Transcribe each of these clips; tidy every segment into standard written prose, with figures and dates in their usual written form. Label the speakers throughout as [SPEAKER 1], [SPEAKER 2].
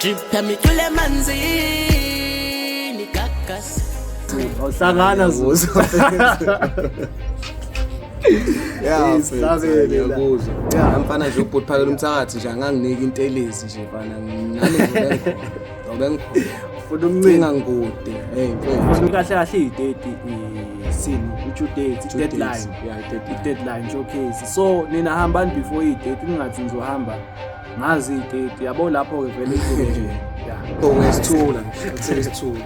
[SPEAKER 1] Drip yami icwile emanzini gagasi.
[SPEAKER 2] Awuhlangana zuzu.
[SPEAKER 3] Yeah,
[SPEAKER 2] Isabele la.
[SPEAKER 3] ngiyakuzwa. Mfana nje ubhuti phakela umthakathi nje anganginiki intelezi nje mfana. Nami ngizobe ngikhona. Ngizobe ngikhona.
[SPEAKER 2] Ufuna umncina.
[SPEAKER 3] Cinga ngikude. Hey mfethu.
[SPEAKER 2] Kahle kahle i-date isini, i-due date,
[SPEAKER 3] Due date.
[SPEAKER 2] i-deadline.
[SPEAKER 3] Yeah, i-deadline.
[SPEAKER 2] I-deadline showcase. So nina hambani before i-date, ningathi nizohamba ngazi i-date. Yabo lapho-ke vele kuzobe nje. Yeah.
[SPEAKER 3] Oh, uyasithula. Uthele isithula.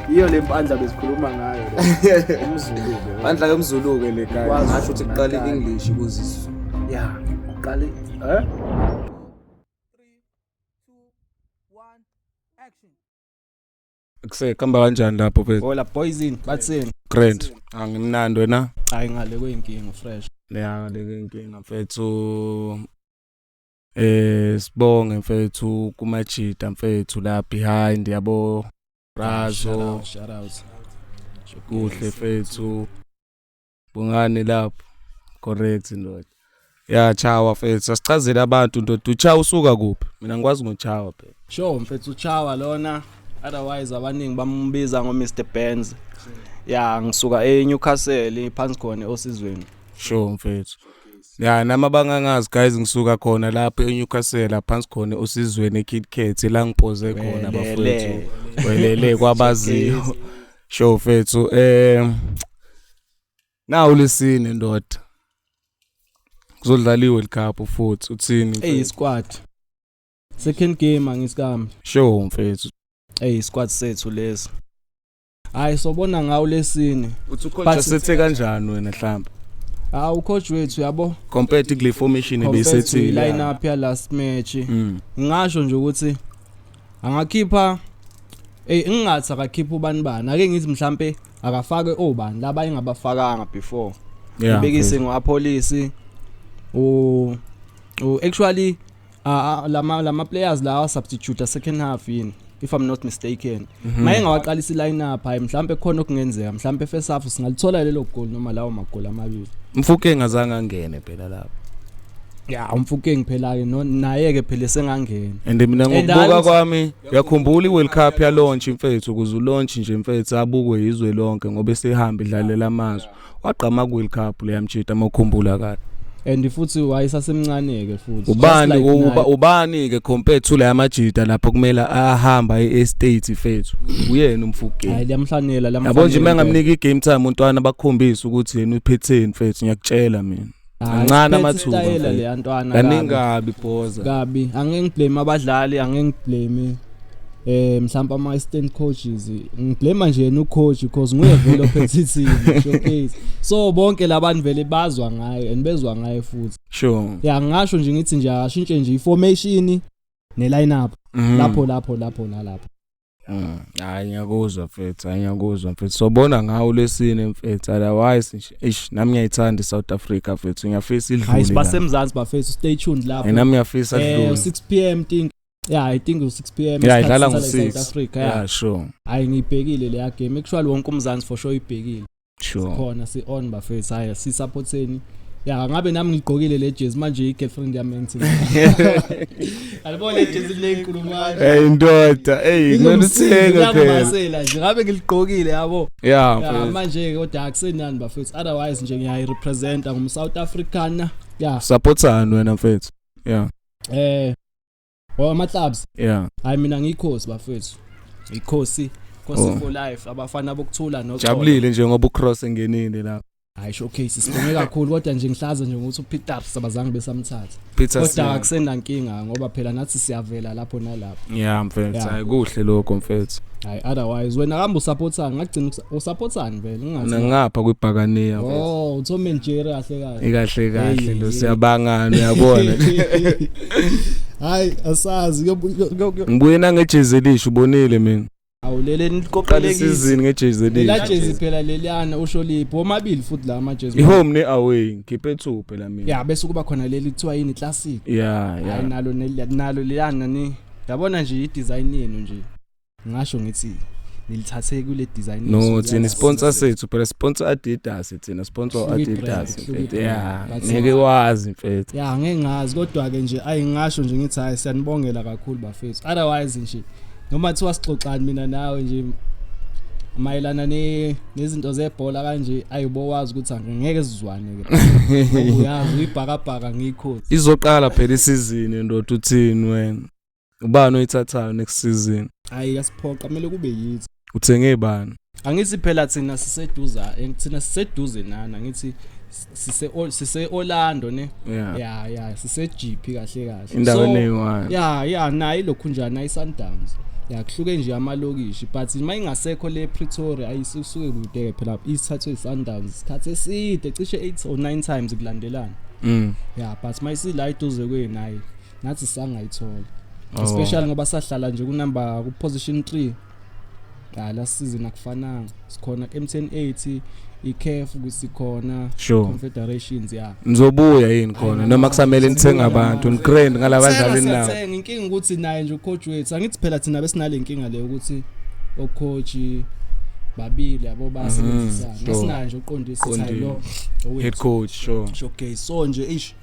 [SPEAKER 2] Yiyo le mpandla besikhuluma ngayo le. Umzulu-ke.
[SPEAKER 3] Bandla yomzulu ke le guy.
[SPEAKER 2] Kwazi
[SPEAKER 3] Ngasho ukuthi kuqala
[SPEAKER 2] Natal.
[SPEAKER 3] i-English ukuze
[SPEAKER 2] Yeah. Qale eh?
[SPEAKER 4] Kusehamba kanjani lapho mfethu?
[SPEAKER 2] Hola poison, bathini?
[SPEAKER 4] Grand. Angimnandi wena.
[SPEAKER 2] Hayi ngale kweyinkinga fresh.
[SPEAKER 4] Ya le inkinga mfethu. Sibonge mfethu kumajita mfethu la behind yabo Razo
[SPEAKER 2] Shout out.
[SPEAKER 4] kuhle mfethu. Bongani lapho. Correct ndoda. Ya chawa mfethu asichazele abantu ndoda uchawa usuka kuphi? Mina ngikwazi ngochawa phela.
[SPEAKER 2] Sure mfethu uchawa lona, otherwise abaningi bambiza ngo Mr Benz. Ya, ngisuka eNewcastle phansi khona osizweni.
[SPEAKER 4] Sure mfethu. Ya nami abangangazi guys, ngisuka khona lapho eNewcastle phansi khona osizweni eKit Kat la ngiphoze khona bafethu. Welele kwabaziyo. Sure mfethu, nawu lesine ndoda. Kuzodlala iWorld Cup futhi uthini?
[SPEAKER 2] Hey squad. Second game angisikami.
[SPEAKER 4] Sure mfethu.
[SPEAKER 2] Hey squad sethu lesi. Hayi sobona ngawo lesine.
[SPEAKER 4] Uthi ucoach
[SPEAKER 2] But-
[SPEAKER 4] asethe kanjani wena mhlawumbe?
[SPEAKER 2] Ah, ucoach wethu yabo.
[SPEAKER 4] Compared to kule formation
[SPEAKER 2] Compared to
[SPEAKER 4] ebesethile.
[SPEAKER 2] line up ya last match. Ngingasho nje ukuthi angakhipha, ngingathi akakhipha ubani bani, ake ngithi mhlambe akafake obani laba engabafakanga before. Ngibekise ngoApolisi u actually lama players lawa substitute second half yini, if I'm not mistaken. Maye ngawaqalisa i-line up, hayi mhlambe khona okungenzeka, mhlambe first half singalithola lelo goal noma lawo magoli amabili.
[SPEAKER 4] Mfuke ngazange angene phela lapho.
[SPEAKER 2] Ya, uMfukeng phela ke no naye ke phela sengangena.
[SPEAKER 4] And mina
[SPEAKER 2] And
[SPEAKER 4] ngokubuka kwami uyakhumbula iWorld Cup ya launch mfethu, ukuze ulaunch nje mfethu abukwe izwe lonke ngoba esehamba idlalela amazwe. Wagqama ku World Cup le yamjita mawukhumbula kahle.
[SPEAKER 2] And futhi wayesasemncane ke futhi.
[SPEAKER 4] Ubani
[SPEAKER 2] Just like naye.
[SPEAKER 4] Ubani ke compared to la yamajita lapho kumele ahamba e-estate mfethu. Uyena uMfukeng.
[SPEAKER 2] Hayi liyamhlanela lamfanele.
[SPEAKER 4] Yabo nje mengamnika igame time untwana bakhombisa ukuthi yena uphetheni mfethu, ngiyakutshela mina. Kancane amathuba,
[SPEAKER 2] Style
[SPEAKER 4] mfethu.
[SPEAKER 2] le yantwana.
[SPEAKER 4] Kaningi kabi bhoza.
[SPEAKER 2] Kabi. Angeke ngiblame abadlali, angeke ngiblame mhlawumbe ama assistant coaches, ngiblame nje yena ucoach because nguye vele ophethe team showcase, so bonke labantu vele bazwa ngaye and bezwa ngaye futhi. Ya, ngingasho nje ngithi nje ashintshe nje iformation ne line up. Lapho lapho lapho nalapho.
[SPEAKER 4] Hayi ngiyakuzwa mfethu, hayi ngiyakuzwa mfethu. Sobona ngawo lesine mfethu, otherwise nje eish nami ngiyayithanda iSouth Africa mfethu, ngiyafisa idlule.
[SPEAKER 2] Hayi
[SPEAKER 4] La.
[SPEAKER 2] sibasemzansi bafethu, stay tuned lapho.
[SPEAKER 4] Eh, nami ngiyafisa idlule.
[SPEAKER 2] 6 p.m. think, yeah, I think u6 p.m.
[SPEAKER 4] Yeah, idlala
[SPEAKER 2] isikhathi sala
[SPEAKER 4] ngo-6.
[SPEAKER 2] South Africa, yeah.
[SPEAKER 4] Yeah, sure.
[SPEAKER 2] Hayi ngiyibhekile leya game actually, wonke umzansi for sure ibhekile. Khona si on bafethu, hayi si supporteni. Ya, ngabe nami ngigqokile le jersey manje, i girlfriend yami engithi alibona le jersey lenkulu manje.
[SPEAKER 4] Hey ndoda, hey kumele uthenge phela.
[SPEAKER 2] Ngiyambasela nje ngabe ngiligqokile yabo.
[SPEAKER 4] Yeah,
[SPEAKER 2] Ya
[SPEAKER 4] mfethu.
[SPEAKER 2] manje kodwa akusenani bafethu, otherwise nje ngiyayirepresenta ngum South African, yeah.
[SPEAKER 4] Supportani wena mfethu? Yeah.
[SPEAKER 2] Oh, ama clubs. Hayi mina ngiyikhosi bafethu, ikhosi khosi for life, abafana bokuthula noxolo.
[SPEAKER 4] Jabulile nje ngoba ucross engenile lapha.
[SPEAKER 2] Hayi showcase sibonge kakhulu, kodwa nje ngihlaza nje ngokuthi uPeter sabazange besamthatha.
[SPEAKER 4] Peter
[SPEAKER 2] Kodwa akusenankinga ngoba phela nathi siyavela lapho nalapho.
[SPEAKER 4] Yeah mfethu, hayi kuhle lokho mfethu.
[SPEAKER 2] Hayi otherwise wena kambe usupportani, ngagcina usupportani vele
[SPEAKER 4] Mina
[SPEAKER 2] ngingazi.
[SPEAKER 4] ngapha kwibhakaniya mfethu.
[SPEAKER 2] Oh, uTom and Jerry kahle kahle.
[SPEAKER 4] Ikahle kahle
[SPEAKER 2] Hey,
[SPEAKER 4] lo
[SPEAKER 2] hey.
[SPEAKER 4] siyabangana uyabona.
[SPEAKER 2] Hayi asazi
[SPEAKER 4] Ngibuye nangejezi elisha ubonile mina.
[SPEAKER 2] Awulele
[SPEAKER 4] Qala
[SPEAKER 2] niqoqelekile.
[SPEAKER 4] isizini ngejezi
[SPEAKER 2] Lela
[SPEAKER 4] elisha.
[SPEAKER 2] jezi phela leliyana usho liphi omabili futhi la amajezi.
[SPEAKER 4] I-home ne-away ngikhiphe two phela mina.
[SPEAKER 2] Ya, bese kuba khona leli kuthiwa yini, classic.
[SPEAKER 4] Yeah.
[SPEAKER 2] Hayi nalo nalo leliyana ni yabona nje i-design yenu nje. Ngisho ngithi Nilithathe kule design.
[SPEAKER 4] No, thina sponsor sethu phela, sponsor Adidas, thina sponsor
[SPEAKER 2] Hluke i-brand,
[SPEAKER 4] Adidas
[SPEAKER 2] hluke
[SPEAKER 4] mfethu.
[SPEAKER 2] i-brand.
[SPEAKER 4] Yeah,
[SPEAKER 2] But-
[SPEAKER 4] ngeke wazi mfethu.
[SPEAKER 2] Ya, ngeke ngazi, kodwa ke nje ayingasho nje ngithi hayi, siyanibongela kakhulu bafethu. Otherwise nje noma thiwa sixoxani mina nawe nje mayelana nezinto zebhola kanje, ayibo, wazi ukuthi angeke sizwane ke. Ngoba uyazi uyibhakabhaka, ngikho.
[SPEAKER 4] Izoqala phela isizini ndoda, uthini wena? Ubani oyithathayo next season?
[SPEAKER 2] Hayi, yasiphoqa, kumele kube yithi.
[SPEAKER 4] Uthenge bani?
[SPEAKER 2] Angithi phela thina siseduza, thina siseduze nana, ngithi sise Orlando ne.
[SPEAKER 4] Yeah.
[SPEAKER 2] Ya, sise GP kahle kahle.
[SPEAKER 4] Indawo eneyi-one.
[SPEAKER 2] Ya, nayo ilokhunjana i-Sundowns ya, kuhluke nje amalokishi, but uma ingasekho le Pretoria ayisuke kude ke phela, isithathwe i-Sundowns isikhathi eside, cishe 8 or 9 times kulandelana. Ya, but mayisila eduze kwenu, hayi, nathi sangayithola. Especially ngoba sahlala nje ku-number, ku-position 3. Ya, last season akufananga, sikhona ku-MTN 8, i-CAF kusikhona, Confederations, ya.
[SPEAKER 4] Nizobuya yini khona
[SPEAKER 2] Hayi,
[SPEAKER 4] noma kusamele nithenge abantu ni-grand ngalabadlali nawo?
[SPEAKER 2] Siyathenga. Inkinga ukuthi naye nje ucoach wethu, angithi phela thina besinale nkinga leyo ukuthi ocoach babili yabo bayasebenzisana. Asinayo nje uqondisa ukuthi hayi, lo
[SPEAKER 4] Head
[SPEAKER 2] owethu.
[SPEAKER 4] coach, sure.
[SPEAKER 2] Showcase, so nje ish,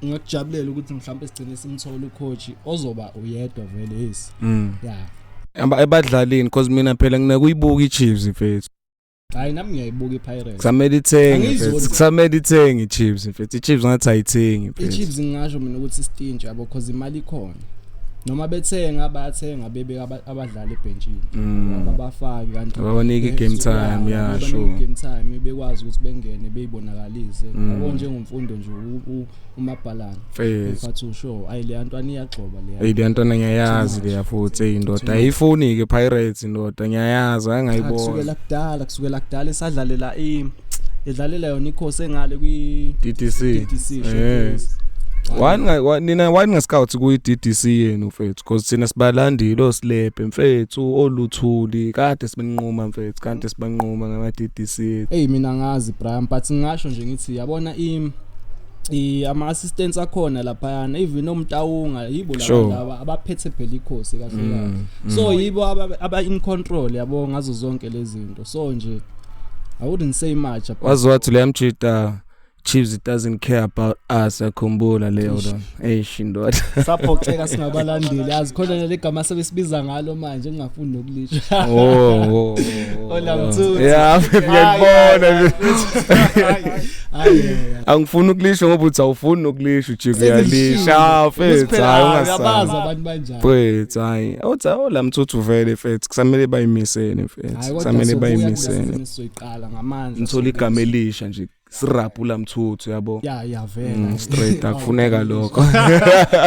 [SPEAKER 2] ngingakujabulela ukuthi mhlawumbe sigcine simthola ucoach ozoba uyedwa vele, yes. Ya.
[SPEAKER 4] Ebadlalini, because mina phela nginakuyibuka i-Chiefs mfethu.
[SPEAKER 2] Hayi, nami ngiyayibuka i-Pirates.
[SPEAKER 4] Kusamele ithenge
[SPEAKER 2] Angiyizoni.
[SPEAKER 4] mfethu, kusamele ithenge i-Chiefs mfethu. I-Chiefs ngathi ayithengi mfethu.
[SPEAKER 2] I-Chiefs ngingasho mina ukuthi istinji yabo, cause imali ikhona. Noma bethenga, bayathenga bebeka abadlali ebhentshini. Ababafaki kanti
[SPEAKER 4] Ababaniki i-game time, ya,
[SPEAKER 2] babanike
[SPEAKER 4] sure.
[SPEAKER 2] i-game time, bekwazi ukuthi bengene beyibonakalise. Yabo, njengomfundo nje umabhalane.
[SPEAKER 4] Mfethu.
[SPEAKER 2] Mfethu, sure. Ayi, le ntwana iyagxoba leya.
[SPEAKER 4] Eyi, le ntwana ngiyayazi
[SPEAKER 2] Too much.
[SPEAKER 4] leya futhi, eyi ndoda.
[SPEAKER 2] Too much.
[SPEAKER 4] Ayifuni-ke Pirates ndoda, ngiyayazi angayibona.
[SPEAKER 2] Kusukela kudala esadlalela edlalela yona ikhosi engale kwi
[SPEAKER 4] DDC.
[SPEAKER 2] DDC.
[SPEAKER 4] Eh.
[SPEAKER 2] Showcase.
[SPEAKER 4] Why nina why ninga-scout kuyi DDC yenu mfethu? Because thina sibalandile oSlepe mfethu, oluthuli kade sibanquma mfethu, kanti sibanquma ngama DDC yethu.
[SPEAKER 2] Hey, mina ngazi Brian, but ngingasho nje ngithi yabona i ama assistants akhona laphayana, even omtawunga yibo laba laba abaphethe phela ikhosi kahle kahle. So yibo aba in control yabo ngazo zonke lezi zinto, so nje I wouldn't say much about
[SPEAKER 4] Wazi wathi leya mjita, "Chiefs, it doesn't care about us," akhumbula leyo nto, eish ndoda.
[SPEAKER 2] Saphoxeka singabalandeli, yazi khona leli gama sebesibiza ngalo manje engingafuni nokulisho.
[SPEAKER 4] Oh.
[SPEAKER 2] Ola Mthuthu.
[SPEAKER 4] Yeah, ngiyakubona nje.
[SPEAKER 2] Hayi.
[SPEAKER 4] Angifuni ukulisho ngoba uthi awufuni nokulisho, ujike uyalisha. Ah, mfethu, hayi,
[SPEAKER 2] Uyabazi
[SPEAKER 4] ungasabi.
[SPEAKER 2] abantu banjani.
[SPEAKER 4] Mfethu, hayi, awuthi ola Mthuthu vele mfethu, kusamele bayimisele mfethu,
[SPEAKER 2] Hayi, kodwa
[SPEAKER 4] kusamele
[SPEAKER 2] sobuya
[SPEAKER 4] bayimisele.
[SPEAKER 2] kulesizini, sizoyiqala ngamandla.
[SPEAKER 4] Ngithola igama elisha nje, sirapula Mthuthu yabo.
[SPEAKER 2] Ya, vele.
[SPEAKER 4] Straight akufuneka lokho.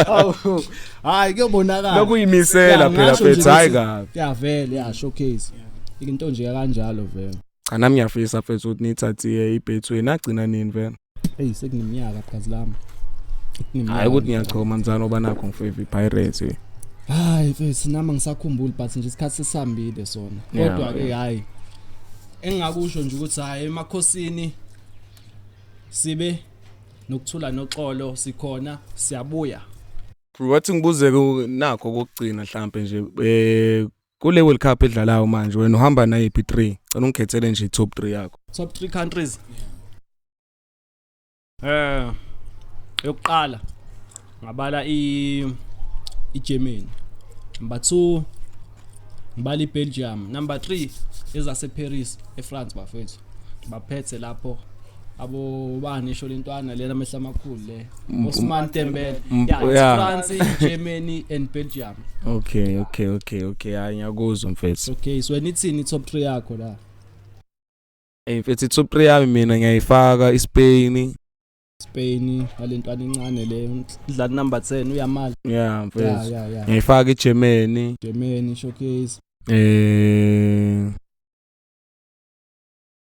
[SPEAKER 2] Awu, hayi, kuyobonakala.
[SPEAKER 4] Lokuyimisela
[SPEAKER 2] Ya,
[SPEAKER 4] phela
[SPEAKER 2] ngasho nje
[SPEAKER 4] mfethu, hayi
[SPEAKER 2] ukuthi-
[SPEAKER 4] kabi.
[SPEAKER 2] Ya vele, ya, showcase into nje kanjalo vele.
[SPEAKER 4] Cha, nami ngiyafisa mfethu ukuthi nithathiye iBetway, nagcina nini vele?
[SPEAKER 2] Hey, sekuneminyaka gazi lami. Sekuneminyaka.
[SPEAKER 4] Hayi ukuthi ngiyachoma mzana oba nakho ngifavor iPirates.
[SPEAKER 2] Hayi mfethu, nami ngisakhumbula, but nje isikhathi sesihambile sona. Kodwa ke hayi, engingakusho nje ukuthi hayi, emakhosini sibe nokuthula noxolo, sikhona, siyabuya.
[SPEAKER 4] Wathi ngibuze nakho kokugcina mhlambe nje, kule World Cup edlalayo manje, wena uhamba nayiphi 3? Cela ungikhethele nje i-top 3 yakho.
[SPEAKER 2] Top 3 countries. Yokuqala ngabala iGermany. Number 2 ngibala iBelgium. Number 3 ezase Paris, eFrance bafethu. Baphethe lapho abo bani isho lentwana lena amehla amakhulu le. Ousmane Dembele. Yeah, it's France, Germany and Belgium.
[SPEAKER 4] Okay, hayi, ngiyakuzwa mfethu.
[SPEAKER 2] Okay, so wena ithini top 3 yakho la?
[SPEAKER 4] Hey mfethu, i-top 3 yami mina ngiyayifaka iSpain.
[SPEAKER 2] Spain nalentwana encane le idlala number 10 uyamali.
[SPEAKER 4] Yeah mfethu. Ngiyayifaka iGermany.
[SPEAKER 2] Germany, showcase.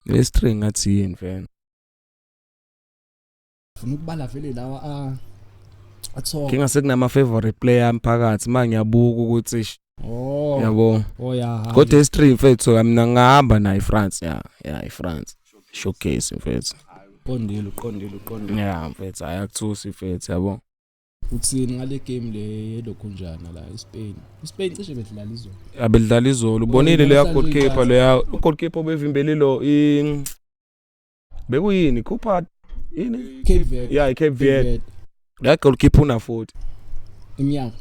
[SPEAKER 4] Lesi ngathi yini vele?
[SPEAKER 2] Ufuna ukubala vele lawa a atho.
[SPEAKER 4] Ngingase kunama favorite player ami phakathi ma ngiyabuka ukuthi eish,
[SPEAKER 2] Oh.
[SPEAKER 4] yabo.
[SPEAKER 2] Oh ya. Hayi.
[SPEAKER 4] Kodwa S3 mfethu mina ngahamba nayo iFrance, ya, iFrance showcase mfethu.
[SPEAKER 2] Uqondile, uqondile, uqondile.
[SPEAKER 4] Yeah mfethu, ayakuthusi mfethu yabo.
[SPEAKER 2] Uthini ngale game le yelokhunjana la iSpain? ISpain cishe bedlala izolo.
[SPEAKER 4] Abedlala izolo, ubonile leya goalkeeper, leya goalkeeper obevimbele lo i bekuyini Cooper yini?
[SPEAKER 2] Cape Verde.
[SPEAKER 4] Yeah, Cape Verde. Leya goalkeeper una 40
[SPEAKER 2] iminyaka.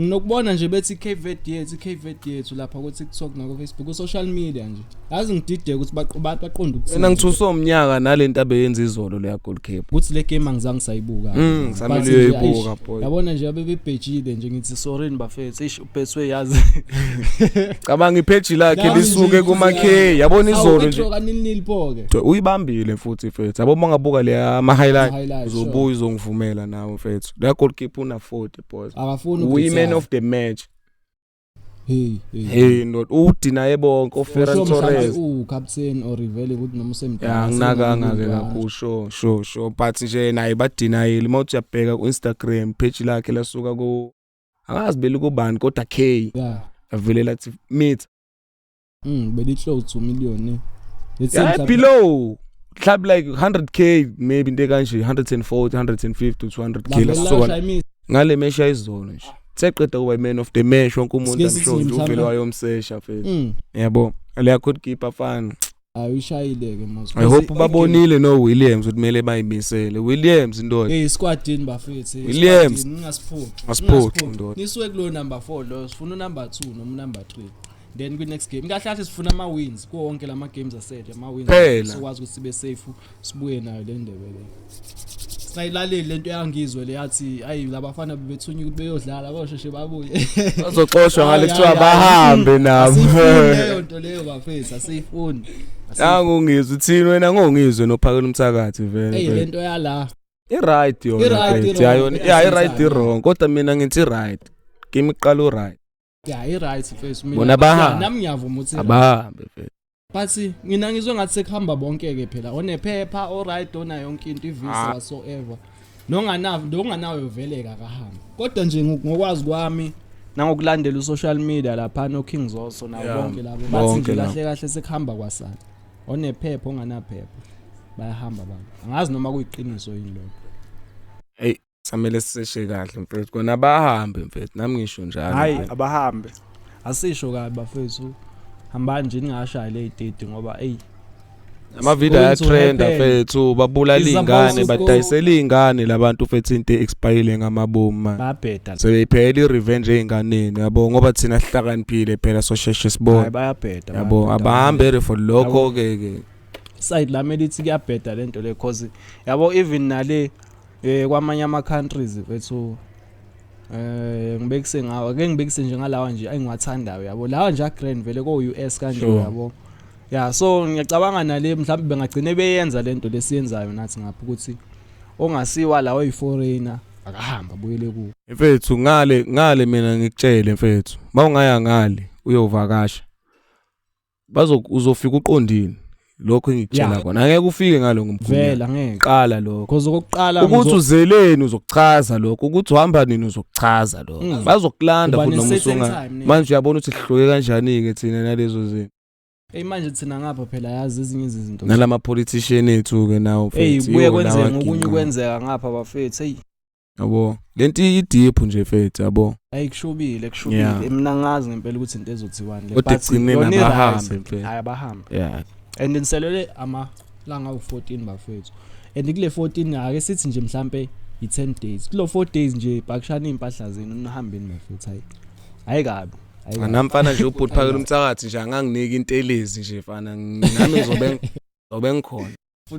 [SPEAKER 2] Nginokubona nje bethi Cape Verde yethu, Cape Verde yethu lapha ku TikTok nako Facebook, ku social media nje. Yazi ngidideke ukuthi baqoba baqonda
[SPEAKER 4] ukuthi. Mina ngithuswa umnyaka nalento abeyenza izolo leya goalkeeper.
[SPEAKER 2] Ukuthi le game angizange sayibuka.
[SPEAKER 4] Samele uyoyibuka boy.
[SPEAKER 2] Yabona nje abebebhejile nje ngithi sorry bafethu, eish uBetway yazi.
[SPEAKER 4] Cabanga ipage lakhe lisuke kuma K, yabona izolo nje.
[SPEAKER 2] Kanini pho ke.
[SPEAKER 4] Uyibambile futhi mfethu. Yabo uma ngabuka le ama highlight uzobuya uzongivumela nawe mfethu. Leya goalkeeper una 40 boys.
[SPEAKER 2] Akafuni
[SPEAKER 4] Uyi man of the match.
[SPEAKER 2] Hey hey.
[SPEAKER 4] Hey ndoda, udinaye bonke oFerran Torres.
[SPEAKER 2] U captain or vele ukuthi noma usemdala.
[SPEAKER 4] Ya nginakanga ke kakhulu, sure but nje naye badinayile. Uma uthi uyabheka ku Instagram page lakhe lasuka ku angazi beli kubani kodwa K.
[SPEAKER 2] Yeah.
[SPEAKER 4] Avele lathi meet.
[SPEAKER 2] Beli close to million.
[SPEAKER 4] Yeah, below. Mhlawumbe like 100k maybe into kanje 140 150 200k lasuka ngale match ayizolo nje. Seqeda kuba man of the match wonke umuntu amsho nje uvele wayomsesha mfethu. Yabo leya goalkeeper fan.
[SPEAKER 2] Ayishayile ke mos.
[SPEAKER 4] I hope babonile no Williams ukuthi kumele bayimisele. Williams ndoda.
[SPEAKER 2] Hey squadini bafethu.
[SPEAKER 4] Williams
[SPEAKER 2] ningasiphuci.
[SPEAKER 4] Asiphuci ndoda.
[SPEAKER 2] Nisuke kulo number 4 lo, sifuna number 2 noma number 3. Then kwi next game kahle kahle sifuna ama wins kuwo wonke lama games asele ama wins sokwazi ukuthi sibe safe sibuye nayo le ndebe le. Singayilaleli lento yangizwe le yathi ayi labafana bebethunywa ukuthi beyodlala bosheshe babuye.
[SPEAKER 4] Bazoxoshwa ngale kuthiwa bahambe nabo.
[SPEAKER 2] Asiyifuni leyo nto leyo bafethu, asiyifuni.
[SPEAKER 4] Nangu ngizwe uthini wena ngongizwe nophakela umthakathi vele.
[SPEAKER 2] Hey lento yala.
[SPEAKER 4] I right yona. Yona yeah i right i wrong kodwa mina ngithi right. Kimi iqala u right.
[SPEAKER 2] Yeah i right mfethu mina.
[SPEAKER 4] Bona bahambe.
[SPEAKER 2] Nami ngiyavuma ukuthi
[SPEAKER 4] abahambe mfethu.
[SPEAKER 2] But mina ngizwe ngathi sekuhamba bonke ke phela onephepha o right ona yonke into ivisa whatsoever. Nonganawo nonganayo vele akahambi. Kodwa nje ngokwazi kwami nangokulandela u-social media lapha no King Zoso nawo bonke labo bathi nje kahle kahle sekuhamba kwasana. Onephepha onganaphepha bayahamba abantu. Angazi noma kuyiqiniso yini lokho.
[SPEAKER 4] Hey samele siseshe kahle mfethu kona bahambe mfethu nami ngisho njalo.
[SPEAKER 2] Hayi abahambe. Asisho kabi bafethu. Hambani nje ningashayi le 30 ngoba ey
[SPEAKER 4] ama video ayatrenda mfethu babulala izingane badayisela izingane labantu mfethu into expire ngamabomu man.
[SPEAKER 2] Bayabheda.
[SPEAKER 4] Sebeyiphela irevenge einganeni yabo ngoba thina sihlakaniphile phela sosheshe sibone.
[SPEAKER 2] Hayi bayabheda.
[SPEAKER 4] Yabo abahambe for lokho ke ke.
[SPEAKER 2] Side lami lithi kuyabheda lento le cause yabo even nale kwamanye ama countries mfethu ngibekise ngawo ake ngibekise nje ngalawa nje engiwathandayo yabo lawa nje a grand vele ko US kanje yabo. Yeah so ngiyacabanga nale mhlawumbe bengagcine beyenza lento lesiyenzayo nathi ngapha ukuthi ongasiwa la oyiforeigner akahamba abuyele kuwo.
[SPEAKER 4] Mfethu ngale mina ngikutshele mfethu mawungaya ngale uyovakasha bazo uzofika uqondile lokho engikutshela kona angeke ufike ngalo ngomkhulu
[SPEAKER 2] vele angeke
[SPEAKER 4] qala lokho
[SPEAKER 2] because okokuqala
[SPEAKER 4] ukuthi uzeleni uzokuchaza lokho ukuthi uhamba nini uzokuchaza lokho bazokulanda futhi noma usunga manje uyabona ukuthi sihluke kanjani ke thina nalezo zinto.
[SPEAKER 2] Hey manje thina ngapha phela yazi ezinye izinto
[SPEAKER 4] nalama politician ethu ke nawo
[SPEAKER 2] mfethu. Hey kuye kwenzeka okunye kwenzeka ngapha bafethu hey
[SPEAKER 4] yabo lento i deep nje mfethu yabo.
[SPEAKER 2] Hayi kushubile mina ngazi ngempela ukuthi into ezothiwani le
[SPEAKER 4] but yona abahambe mfethu.
[SPEAKER 2] Hayi abahambe.
[SPEAKER 4] Yeah
[SPEAKER 2] and niselele ama langa u14 bafethu and kule 14 ake sithi nje mhlambe i10 days kulo 4 days nje bakshana impahla zenu nihambeni bafethu. Hayi hayi kabi.
[SPEAKER 4] Anamfana nje ubhuti phakela umthakathi nje anganginiki intelezi nje mfana nami ngizobe ngikhona.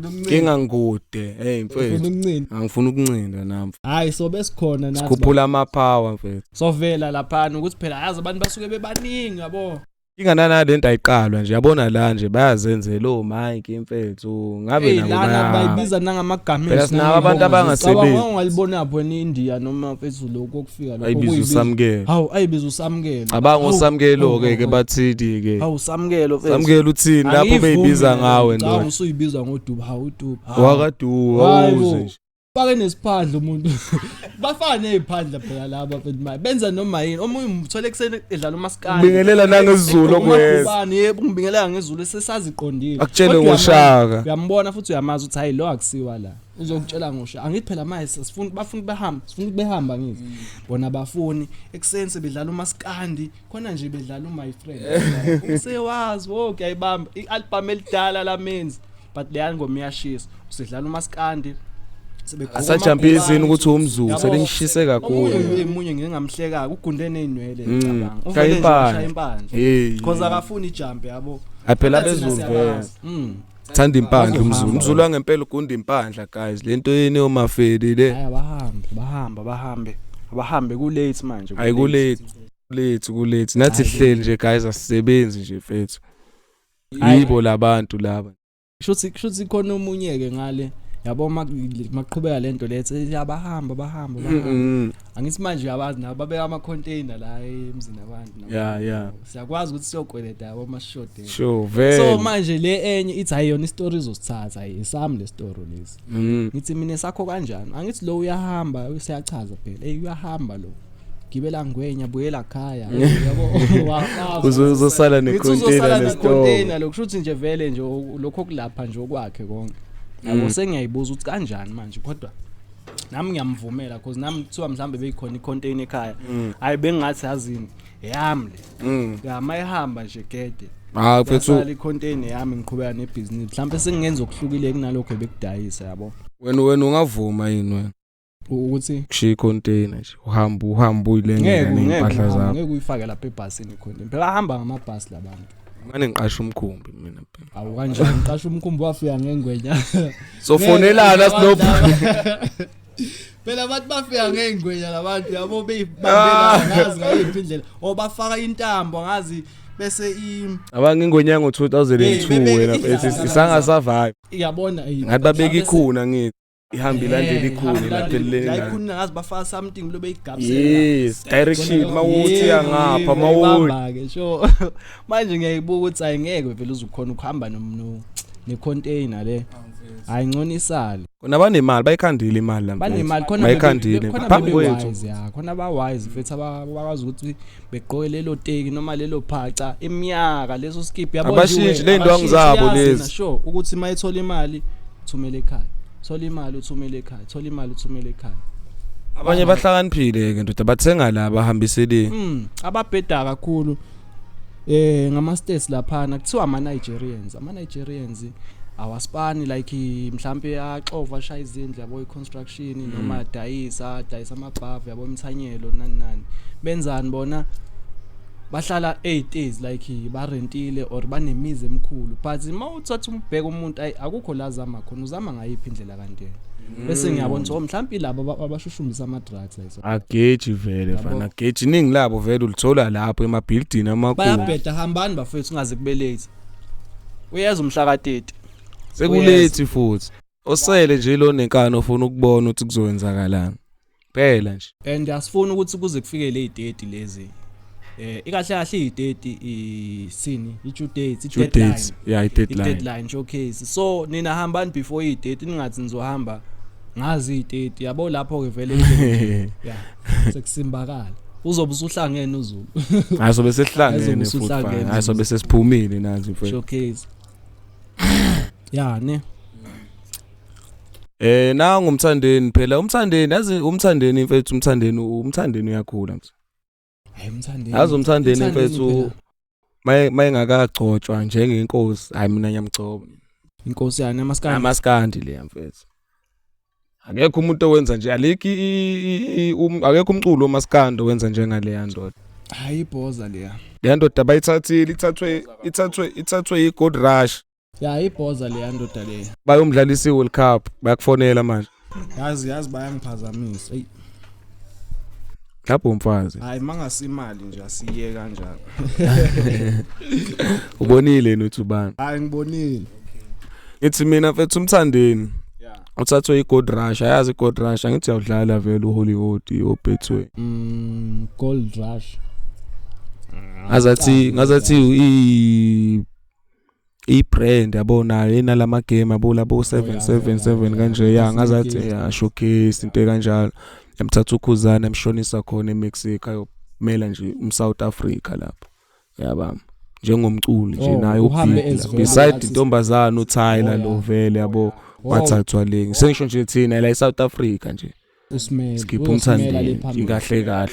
[SPEAKER 4] Nginga ngikude hey mfethu angifuni ukuncinda nami.
[SPEAKER 2] Hayi so besikhona nathi
[SPEAKER 4] sikhuphula ama power mfethu.
[SPEAKER 2] Sovela lapha ukuthi phela yazi abantu basuke bebaningi yabo.
[SPEAKER 4] Inganana lento ayiqalwa nje yabona la nje bayazenzela o mic mfethu ngabe
[SPEAKER 2] nabo lana bayibiza nangamagama
[SPEAKER 4] phela sinabo abantu abangasebenzi.
[SPEAKER 2] Ungalibona pho eIndia noma mfethu lokho okufika lokho
[SPEAKER 4] ayibiza usamkelo.
[SPEAKER 2] Hawu ayibiza usamkelo.
[SPEAKER 4] Cabanga usamkelo ke ke bathidi ke.
[SPEAKER 2] Hawu samkelo mfethu.
[SPEAKER 4] Samkelo uthini lapho beyibiza ngawe
[SPEAKER 2] ndoda. Cha usuyibiza ngoduba hawu uduba.
[SPEAKER 4] Wakaduba awuze nje.
[SPEAKER 2] Fake nesiphandla umuntu. Bafana neziphandla phela laba mfethu manje. Benza noma yini. Omunye umthole ekuseni edlala umaskandi.
[SPEAKER 4] Ubingelela nangesiZulu okweza.
[SPEAKER 2] Ubani yebo ungibingelela ngezulu sesaziqondile.
[SPEAKER 4] Akutshele
[SPEAKER 2] Kodwa
[SPEAKER 4] ngoshaka.
[SPEAKER 2] Uyambona futhi uyamazi ukuthi hayi lo akusiwa la. Uzokutshela ngoshaka. Angithi phela manje sifuna bafuna behamba, sifuna behamba ngithi. Bona bafuni ekuseni sebedlala umaskandi, khona nje bedlala umy friend. Usewazi wo kuyayibamba i-album elidala lamenzi. But leya ngoma iyashisa. Usedlala umaskandi. Sebegqoka
[SPEAKER 4] Asajampisi yini ukuthi umZulu
[SPEAKER 2] Yabo.
[SPEAKER 4] selingishise kakhulu.
[SPEAKER 2] Omunye emunye ngeke ngamhleka ugunde nezinwele
[SPEAKER 4] Mm.
[SPEAKER 2] ngicabanga.
[SPEAKER 4] Shaya
[SPEAKER 2] Uvele nje
[SPEAKER 4] impandla.
[SPEAKER 2] washaya impandla.
[SPEAKER 4] Hey.
[SPEAKER 2] Because akafuni ijump yabo.
[SPEAKER 4] Aphela
[SPEAKER 2] Thina
[SPEAKER 4] bezulu vele.
[SPEAKER 2] siyabazi. Mm.
[SPEAKER 4] Thanda impandla umZulu.
[SPEAKER 2] Bazohamba.
[SPEAKER 4] UmZulu wangempela ugunda impandla guys. Lento yini yomafeli le.
[SPEAKER 2] Hayi abahambe, bahambe, abahambe. Abahambe ku late manje.
[SPEAKER 4] Hayi ku late. Late ku late. Nathi
[SPEAKER 2] Hayi,
[SPEAKER 4] sihleli nje guys asisebenzi nje mfethu.
[SPEAKER 2] Hayi.
[SPEAKER 4] Yibo labantu laba.
[SPEAKER 2] Kushuthi khona omunye ke ngale. Yabo maqhubeka lento lethe abahamba bahamba bahamba.
[SPEAKER 4] Mhm.
[SPEAKER 2] Angithi manje uyabazi nabo babeka ama container la emzini abantu. nabo.
[SPEAKER 4] Yeah yeah.
[SPEAKER 2] Siyakwazi ukuthi siyokweleta yabo masishodela.
[SPEAKER 4] Sure
[SPEAKER 2] So
[SPEAKER 4] vele.
[SPEAKER 2] manje le enye ithi hayi yona istory izosithatha hayi isami le story lesi.
[SPEAKER 4] Mhm.
[SPEAKER 2] Ngithi mina sakho kanjani? Angithi lo uyahamba usiyachaza phela. Hey uyahamba lo. Gibela ngwenya buyela ekhaya. Yabo wafaza.
[SPEAKER 4] Uzosala
[SPEAKER 2] Ngithi
[SPEAKER 4] necontainer
[SPEAKER 2] uzosala
[SPEAKER 4] nesitolo.
[SPEAKER 2] necontainer lokho kushuthi nje vele nje lokho kulapha nje okwakhe konke. Yabo
[SPEAKER 4] Mm.
[SPEAKER 2] sengiyayibuza ukuthi kanjani manje kodwa nami ngiyamvumela because nami kuthiwa mhlambe beyikhona icontainer ekhaya. Hayi bengathi yazini yami le.
[SPEAKER 4] Mm.
[SPEAKER 2] Ya mayihamba nje gede.
[SPEAKER 4] Ah mfethu
[SPEAKER 2] Yasala icontainer yami ngiqhubeka nebhizinisi. Mhlambe sengingenza okuhlukile kunalokho ebekudayisa yabo.
[SPEAKER 4] wena ungavuma yini wena?
[SPEAKER 2] Ukuthi
[SPEAKER 4] Kushiya icontainer nje uhamba uhamba uyilengela
[SPEAKER 2] ngeke ngeke
[SPEAKER 4] ney'mpahla zakho.
[SPEAKER 2] ngeke uyifake lapha ebhasini icontainer. Phela ahamba ngamabhasi labantu.
[SPEAKER 4] Ngane ngiqasha umkhumbi mina phela.
[SPEAKER 2] Awu kanjani ngiqasha umkhumbi wafika ngengwenya.
[SPEAKER 4] Sofonelana sinob
[SPEAKER 2] Phela abantu bafika ngengwenya labantu yabo beyibambela ngazi ngayiphi indlela. O bafaka intambo ngazi bese i
[SPEAKER 4] Abange ingonyanga ngo2002
[SPEAKER 2] Hey, bebeka
[SPEAKER 4] wena
[SPEAKER 2] idlala
[SPEAKER 4] mfethu isangasurvive.
[SPEAKER 2] iyabona
[SPEAKER 4] Ngathi babeka ikhuna ngithi ihamba ilandela ikhuni lapha
[SPEAKER 2] La
[SPEAKER 4] lena.
[SPEAKER 2] ikhuni ngazi bafaka something lo beyigabisela.
[SPEAKER 4] Yes, direction mawuthi yangapha mawuthi
[SPEAKER 2] ke sure. Manje ngiyayibuka ukuthi ayingeke vele uzukhona ukuhamba nomno necontainer le. Hayi ngcono isale.
[SPEAKER 4] Kona banemali bayikhandile imali la mfethu.
[SPEAKER 2] Banemali khona
[SPEAKER 4] Bayikhandile
[SPEAKER 2] khona
[SPEAKER 4] phambi kwethu.
[SPEAKER 2] wise ya khona ba wise mfethu abakwazi ukuthi begqoke lelo teki noma lelo phaca iminyaka leso skip yabo nje
[SPEAKER 4] Abashintshi
[SPEAKER 2] wena,
[SPEAKER 4] ley'ndwangu
[SPEAKER 2] abashintshi,
[SPEAKER 4] zabo
[SPEAKER 2] uyazi
[SPEAKER 4] lezi.
[SPEAKER 2] na, sure ukuthi mayithola imali thumele ekhaya thola imali uthumele ekhaya thola imali uthumele ekhaya
[SPEAKER 4] Abanye bahlakaniphile ke ndoda bathenga la bahambisele.
[SPEAKER 2] Ababheda kakhulu ngama states laphana kuthiwa ama Nigerians awaspani like mhlambe axova ashaya izindlu yabo iconstruction noma adayisa amabhavu yabo imthanyelo nani nani benzani bona bahlala 8 days like barentile or banemizi emikhulu but mawuthatha umbheka umuntu ayi akukho la zama khona uzama ngayiphi indlela kanti yena bese ngiyabona ukuthi oh mhlambe laba abashushumbisa ama drugs la
[SPEAKER 4] Ageji vele
[SPEAKER 2] Yabo.
[SPEAKER 4] fana ageji iningi labo vele ulithola lapho emabuilding amakhulu.
[SPEAKER 2] Bayabheda hambani bafethu ungaze kube late. Uyeza umhla ka30.
[SPEAKER 4] Sekulethi futhi. Osele nje lo nenkani ofuna ukubona ukuthi kuzowenzakalani. Phela nje.
[SPEAKER 2] And asifuni ukuthi kuze kufike le 30 lezi. Ikahle kahle i30 isini, i due date, i
[SPEAKER 4] Due
[SPEAKER 2] deadline.
[SPEAKER 4] dates. Yeah, i deadline.
[SPEAKER 2] I-deadline showcase. So nina hambani before i30 ningathi nizohamba ngazi i30 yabo lapho ke vele yeah sekusimbakala. Uzobe usuhlangene uZulu.
[SPEAKER 4] Hayi sobe sesihlangene
[SPEAKER 2] Azobe
[SPEAKER 4] futhi.
[SPEAKER 2] usuhlangene.
[SPEAKER 4] fana. Hayi sobe sesiphumile nathi mfethu.
[SPEAKER 2] Showcase. Ya ne.
[SPEAKER 4] Nangu umthandeni phela umthandeni yazi umthandeni mfethu umthandeni uyakhula mfethu.
[SPEAKER 2] Hayi umthandeni.
[SPEAKER 4] Yazi umthandeni
[SPEAKER 2] Umthandeni
[SPEAKER 4] mfethu
[SPEAKER 2] phela.
[SPEAKER 4] mayengakagcotshwa njengenkosi hayi mina ngiyamgcoba.
[SPEAKER 2] Inkosi yani amaskandi.
[SPEAKER 4] Amaskandi le mfethu. Akekho umuntu owenza nje alikho akekho umculo omaskandi owenza njengale ndoda.
[SPEAKER 2] Hayi ibhoza leya.
[SPEAKER 4] Le ndoda bayithathile ithathwe i-Gold Rush.
[SPEAKER 2] Ya ibhoza leya ndoda leya.
[SPEAKER 4] Bayomdlalisa i-World Cup bayakufonela manje.
[SPEAKER 3] Yazi bayangiphazamisa. Ey
[SPEAKER 4] Lapho umfazi.
[SPEAKER 3] hayi mangasimali nje asiye kanjalo.
[SPEAKER 4] Ubonile yini uthi ubani?
[SPEAKER 3] Hayi ngibonile.
[SPEAKER 4] Ngithi mina mfethu umthandeni.
[SPEAKER 3] Yeah.
[SPEAKER 4] Uthathwe i-Gold Rush, ayazi i-Gold Rush angithi uyawudlala vele uHollywood oBetway.
[SPEAKER 2] Gold Rush.
[SPEAKER 4] Ngazathi I-brand yabo nayo inalama game yabo labo 777 kanje ya ngazathi ya showcase into kanjalo. Yamthatha uKhuzani emshonisa khona eMexico ayomela nje umSouth Africa lapho. Yabamba. Njengomculi nje
[SPEAKER 2] Oh,
[SPEAKER 4] naye
[SPEAKER 2] uhambe
[SPEAKER 4] ubig
[SPEAKER 2] as
[SPEAKER 4] la.
[SPEAKER 2] vele
[SPEAKER 4] Beside
[SPEAKER 2] artist.
[SPEAKER 4] intombazana uTyler
[SPEAKER 2] Oh,
[SPEAKER 4] lo
[SPEAKER 2] yeah.
[SPEAKER 4] vele yabo wathathwa le. Sengisho nje thina la eSouth Africa nje.
[SPEAKER 2] Usimele.
[SPEAKER 4] Sikhipha
[SPEAKER 2] uyosimela le
[SPEAKER 4] umthandeni
[SPEAKER 2] phambili.
[SPEAKER 4] kahle kahle.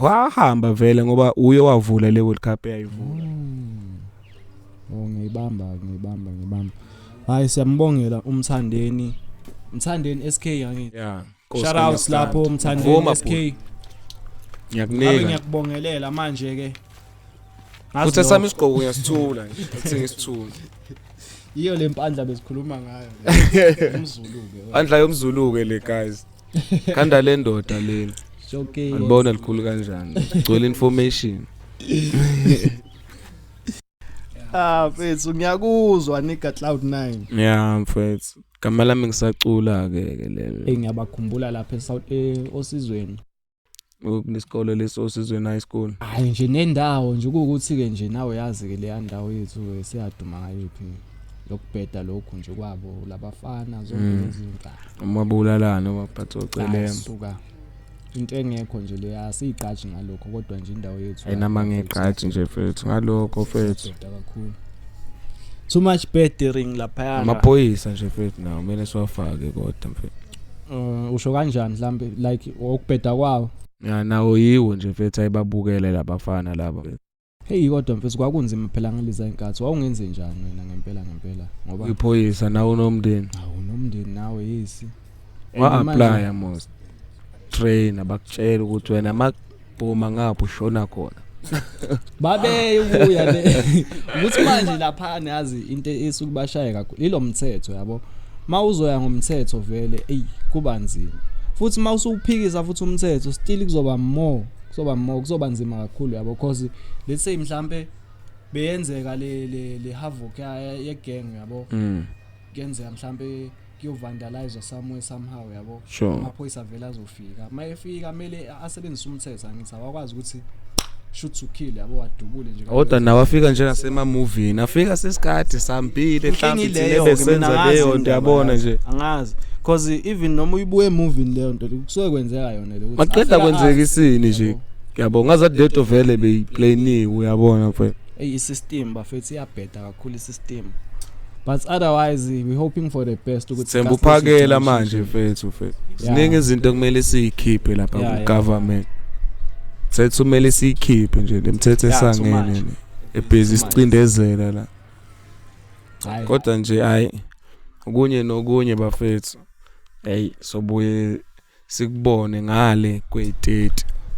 [SPEAKER 4] Wahamba vele ngoba uye wavula le World Cup eyayivula.
[SPEAKER 2] Oh, ngiyibamba ngiyibamba ngiyibamba. Hayi, siyambongela uMthandeni. Mthandeni SK angithi.
[SPEAKER 4] Yeah.
[SPEAKER 2] Shout out lapho Mthandeni
[SPEAKER 4] Vuma,
[SPEAKER 2] SK. Ngabe
[SPEAKER 4] Ngiyakunika.
[SPEAKER 2] ngiyakubongelela manje ke.
[SPEAKER 4] Futhi esami isigqoko ngiyasithula nje. Athi ngisithula.
[SPEAKER 2] Iyo le mpandla besikhuluma ngayo. UmZulu ke.
[SPEAKER 4] Andla yomZulu ke le guys. Khanda le ndoda leli.
[SPEAKER 2] Showcase.
[SPEAKER 4] Alibona likhulu kanjani. Gcwele information.
[SPEAKER 2] Ah mfethu, ngiyakuzwa nigga, Cloud 9.
[SPEAKER 4] Yeah mfethu. Gama lami ngisacula ke ke lelo.
[SPEAKER 2] Hey, ngiyabakhumbula lapha eSouth osizweni.
[SPEAKER 4] Kunesikole leso Osizweni High School.
[SPEAKER 2] Hayi nje nendawo nje kuwukuthi ke nje nawe yazi ke leya ndawo yethu ke siyaduma ngayiphi lokubheda lokhu nje kwabo labafana zonke lezi zinto.
[SPEAKER 4] Umabulalana waphatha ocelemba.
[SPEAKER 2] Suka. Into engekho nje leya siyiqaji ngalokho, kodwa nje indawo yethu
[SPEAKER 4] Ayinama ngeqaji nje mfethu ngalokho mfethu.
[SPEAKER 2] siyabheda kakhulu. Too much bed ring lapha.
[SPEAKER 4] Amaphoyisa nje mfethu nawo kumele siwafake kodwa mfethu.
[SPEAKER 2] Usho kanjani mhlambe like okubheda kwawo?
[SPEAKER 4] Ya nawo yiwo nje mfethu ayibabukele labafana laba.
[SPEAKER 2] Hey kodwa mfethu, kwakunzima phela ngaleza inkathi. Wawungenze njani wena ngempela ngempela ngoba
[SPEAKER 4] Iphoyisa nawo nomndeni.
[SPEAKER 2] Awu, nomndeni nawe yisi. And
[SPEAKER 4] Wa
[SPEAKER 2] manje-
[SPEAKER 4] apply mos. Train abakutshela ukuthi wena makubhoma ngapho ushona khona.
[SPEAKER 2] Babe ubuya le ukuthi manje lapha yazi into esuke bashaye kakhulu ilo mthetho yabo. Mawuzoya ngomthetho vele, ey, kuba nzima futhi mawusuphikisa futhi umthetho still kuzoba more kuzoba nzima kakhulu yabo, because let's say mhlambe beyenzeka le havoc ye gang yabo, kuyenzeka mhlambe kuyo-vandalize somewhere somehow yabo, amaphoyisa vele azofika. Mayefika kumele asebenzise umthetho, angithi awakwazi ukuthi shoot to kill yabo, wadubule nje.
[SPEAKER 4] Kodwa nawo afika njengasema-movini afika sesikade sambile mhlawumbe thina besenza leyo nto yabona nje.
[SPEAKER 2] Angazi, cause even noma uyibuye emovini leyo nto kusuke kwenzeka yona le ukuthi
[SPEAKER 4] Maqeda
[SPEAKER 2] afika
[SPEAKER 4] kwenzeka
[SPEAKER 2] after,
[SPEAKER 4] isini nje.
[SPEAKER 2] yabo.
[SPEAKER 4] Yabo ngazathi lento vele beyiplaniwe uyabona mfethu.
[SPEAKER 2] Ey, i-system bafethu iyabheda kakhulu i-system, but otherwise we hoping for the best ukuthi
[SPEAKER 4] Themba
[SPEAKER 2] Castle
[SPEAKER 4] uphakela
[SPEAKER 2] situation
[SPEAKER 4] manje mfethu mfethu.
[SPEAKER 2] Yeah.
[SPEAKER 4] Ziningi izinto ekumele siyikhiphe lapha ku-government. Mthetho kumele siyikhiphe nje le mthetho
[SPEAKER 2] Yeah, too
[SPEAKER 4] esangene
[SPEAKER 2] much.
[SPEAKER 4] le. Ebhizi
[SPEAKER 2] Too much.
[SPEAKER 4] sicindezela la.
[SPEAKER 2] Hhayi.
[SPEAKER 4] Kodwa nje hayi okunye nokunye bafethu. Hey, sobuye sikubone ngale kwe-30.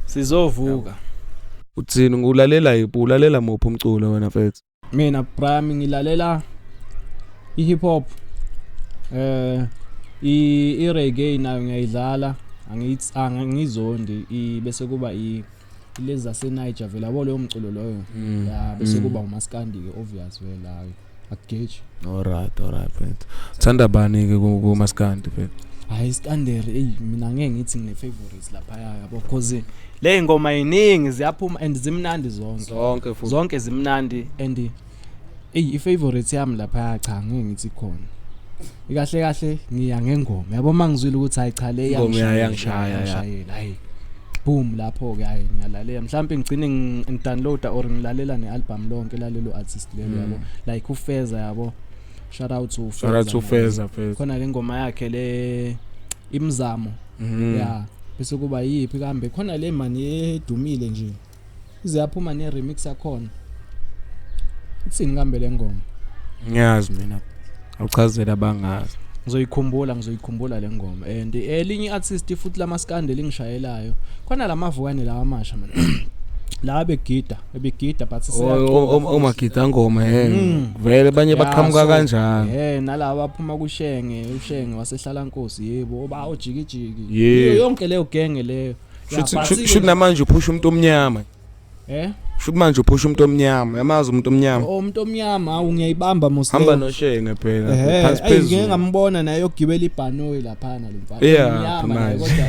[SPEAKER 2] Sizovuka.
[SPEAKER 4] Uthini, ngulalela yiphi, ulalela muphi umculo wena mfethu?
[SPEAKER 2] Mina prime ngilalela i-hip hop, i-reggae nayo ngiyayidlala, angithi angizondi, bese kuba lezi zase Niger vele yabo, leyo mculo loyo ya, bese kuba umaskandi ke obvious vele, hayi akugeji.
[SPEAKER 4] Alright mfethu. Thanda bani ke kumaskandi mfethu?
[SPEAKER 2] Hayi iskanderi, ey, mina ngeke ngithi ngine favorites lapha yabo, cause le ngoma iningi ziyaphuma and zimnandi zonke.
[SPEAKER 4] Zonke futhi.
[SPEAKER 2] Zonke zimnandi and ey, i-favorite yami lapha cha ngeke ngithi khona ikahle kahle, ngiya ngengoma yabo, mangizwile ukuthi hayi cha le
[SPEAKER 4] Ingoma
[SPEAKER 2] iyangishayela,
[SPEAKER 4] iyangishaya, ya.
[SPEAKER 2] iyangishayela, hayi boom, lapho ke hayi ngiyalalela, mhlawumbe ngigcine ngidownloada or ngilalela ne-album lonke lalelo artist lelo yabo, like uFeza yabo, shout out to Feza.
[SPEAKER 4] Shout out to
[SPEAKER 2] naye.
[SPEAKER 4] Feza mfethu.
[SPEAKER 2] Khona le ngoma yakhe le imizamo ya, bese kuba yiphi kambe khona le mani edumile nje ize yaphuma ne remix yakhona, ithini kambe le ngoma?
[SPEAKER 4] Ngiyazi mina. Awuchazela abangazi.
[SPEAKER 2] Ngizoyikhumbula le ngoma. And elinye i-artist futhi lamaskandi elingishayelayo khona lamavukane lawa amasha man, la begida ebegida but seyacula.
[SPEAKER 4] Omagida ngoma he. Vele banye baqhamuka kanjalo.
[SPEAKER 2] Nalaba baphuma kuShenge, uShenge wasehlala Nkosi yebo, oba ojikijiki.
[SPEAKER 4] Yeah.
[SPEAKER 2] Iyo yonke leyo genge leyo. Ya,
[SPEAKER 4] Shuthi
[SPEAKER 2] but
[SPEAKER 4] shuthi namanje uphusha umuntu omnyama.
[SPEAKER 2] Eh?
[SPEAKER 4] Shuthi manje uphusha umuntu omnyama. Yamazi umuntu omnyama.
[SPEAKER 2] Oh, umuntu omnyama, awu ngiyayibamba mos.
[SPEAKER 4] Hamba noShenge phela. Phansi
[SPEAKER 2] Eyi, ngike
[SPEAKER 4] phezulu.
[SPEAKER 2] ngambona naye yogibela ibhanoyi laphana lo mfana.
[SPEAKER 4] Yeah,
[SPEAKER 2] Umnyama naye
[SPEAKER 4] manje.
[SPEAKER 2] kodwa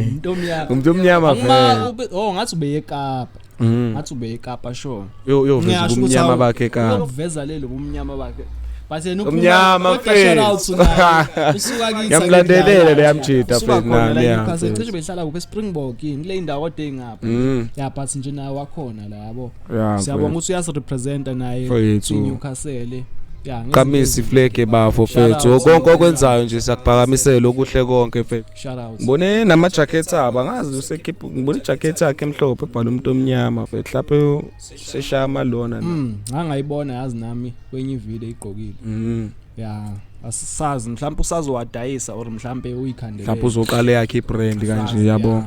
[SPEAKER 2] umuntu omnyama.
[SPEAKER 4] Umuntu omnyama
[SPEAKER 2] Angima
[SPEAKER 4] vele.
[SPEAKER 2] oh, ngathi ubeye eKapa. Ngathi ube eKapa sure.
[SPEAKER 4] Uyoveza
[SPEAKER 2] Ngiyasho ukuthi
[SPEAKER 4] ubumnyama
[SPEAKER 2] awu-
[SPEAKER 4] bakhe eKapa.
[SPEAKER 2] Uyokuveza lelo bumnyama bakhe. But yena uphuma-
[SPEAKER 4] Umnyama,
[SPEAKER 2] kodwa shout out
[SPEAKER 4] mfethu.
[SPEAKER 2] to naye. Usuka kithi
[SPEAKER 4] Ngiyamlandelela
[SPEAKER 2] akudlala.
[SPEAKER 4] leya mjita,
[SPEAKER 2] Usuka
[SPEAKER 4] mfethu,
[SPEAKER 2] khona
[SPEAKER 4] nami,
[SPEAKER 2] la
[SPEAKER 4] yeah,
[SPEAKER 2] eNewcastle.
[SPEAKER 4] mfethu.
[SPEAKER 2] Cishe behlala kuphi eSpringbok yini kule indawo kodwa engapha. Yeah, but nje naye wakhona la yabo.
[SPEAKER 4] Yeah,
[SPEAKER 2] Siyabonga
[SPEAKER 4] mfethu.
[SPEAKER 2] ukuthi uyasirepresenta naye
[SPEAKER 4] Mfethu.
[SPEAKER 2] iNewcastle. Yeah, ngezinto
[SPEAKER 4] Qhamisa iflag bafo
[SPEAKER 2] Shout
[SPEAKER 4] mfethu.
[SPEAKER 2] out.
[SPEAKER 4] Konke okwenzayo nje siyakuphakamisela okuhle konke mfethu.
[SPEAKER 2] Shout out.
[SPEAKER 4] Ngibone nama jacket abo angazi usekhipha ngibone ijacket yakhe emhlophe ebhala umuntu omnyama mfethu. Mhlawumbe seshaya amalona na.
[SPEAKER 2] Ngangayibona yazi nami kwenye ivideo igqokile. Yeah, asisazi mhlawumbe usazowadayisa or mhlawumbe uyikhandele.
[SPEAKER 4] Mhlawumbe uzoqala yakhe ibrand kanje
[SPEAKER 2] Asazi,
[SPEAKER 4] yabo.
[SPEAKER 2] yeah.